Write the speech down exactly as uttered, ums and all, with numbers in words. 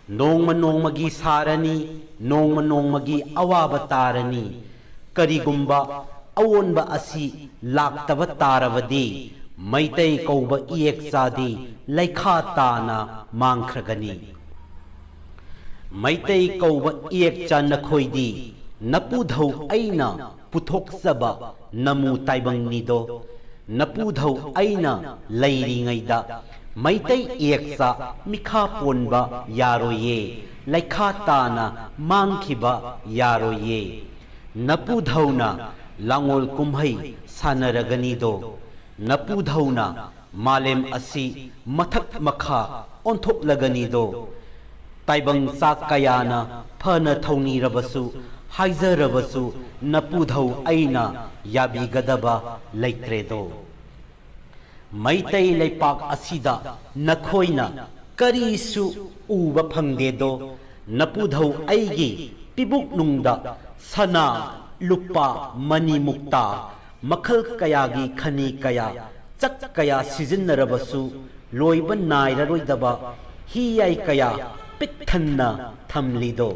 ꯅꯣꯡꯃ ꯅꯣꯡꯃꯒꯤ ꯁꯥꯔꯅꯤ, ꯅꯣꯡꯃ ꯅꯣꯡꯃꯒꯤ ꯑꯋꯥꯕ ꯇꯥꯔꯅꯤ꯫ ꯀꯔꯤꯒꯨꯝꯕ ꯑꯑꯣꯟꯕ ꯑꯁꯤ ꯂꯥꯛꯇꯕ ꯇꯥꯔꯕꯗꯤ ꯃꯩꯇꯩ ꯀꯧꯕ ꯏꯌꯦꯛꯆꯥꯗꯤ ꯂꯩꯈꯥ ꯇꯥꯅ ꯃꯥꯡꯈ꯭ꯔꯒꯅꯤ꯫ ꯃꯩꯇꯩ ꯀꯧꯕ ꯏꯌꯦꯛꯆꯥ ꯅꯈꯣꯏꯗꯤ ꯅꯄꯨꯙꯧ ꯑꯩꯅ ꯄꯨꯊꯣꯛꯆꯕ ꯅꯃꯨ ꯇꯥꯏꯕꯪꯅꯤꯗꯣ꯫ ꯅꯄꯨꯙꯧ ꯑꯩꯅ ꯂꯩꯔꯤꯉꯩꯗ ꯃꯩꯇꯩ ꯏꯌꯦꯛꯆꯥ ꯃꯤꯈꯥ ꯄꯣꯟꯕ ꯌꯥꯔꯣꯏꯌꯦ, ꯂꯩꯈꯥ ꯇꯥꯅ ꯃꯥꯡꯈꯤꯕ ꯌꯥꯔꯣꯏꯌꯦ꯫ ꯅꯄꯨꯙꯧꯅ ꯂꯥꯡꯑꯣꯜ ꯀꯨꯝꯍꯩ ꯁꯥꯟꯅꯔꯒꯅꯤꯗꯣ꯫ ꯅꯄꯨꯙꯧꯅ ꯃꯥꯂꯦꯝ ꯑꯁꯤ ꯃꯊꯛ ꯃꯈꯥ ꯑꯣꯟꯊꯣꯛꯂꯒꯅꯤꯗꯣ꯫ ꯇꯥꯏꯕꯪ ꯆꯥꯛ ꯀꯌꯥꯅ ꯐꯅ ꯊꯧꯅꯤꯔꯕꯁꯨ, ꯍꯥꯏꯖꯔꯕꯁꯨ, ꯅꯄꯨꯙꯧ ꯑꯩꯅ ꯌꯥꯕꯤꯒꯗꯕ ꯂꯩꯇ꯭ꯔꯦꯗꯣ꯫ ꯃꯩꯇꯩ ꯂꯩꯄꯥꯛ ꯑꯁꯤꯗ ꯅꯈꯣꯏꯅ ꯀꯔꯤꯁꯨ ꯎꯕ ꯐꯪꯗꯦꯗꯣ꯫ ꯅꯄꯨꯙꯧ ꯑꯩꯒꯤ ꯄꯤꯕꯨꯛꯅꯨꯡꯗ ꯁꯅꯥ, ꯂꯨꯄꯥ, ꯃꯅꯤ ꯃꯨꯛꯇꯥ, ꯃꯈꯜ ꯀꯌꯥꯒꯤ ꯈꯅꯤ ꯀꯌꯥ, ꯆꯥꯛ ꯀꯌꯥ ꯁꯤꯖꯤꯟꯅꯔꯕꯁꯨ ꯂꯣꯏꯕ ꯅꯥꯏꯔꯔꯣꯏꯗꯕ ꯍꯤꯌꯥꯏ ꯀꯌꯥ ꯄꯤꯛ ꯊꯟꯅ ꯊꯝꯂꯤꯗꯣ꯫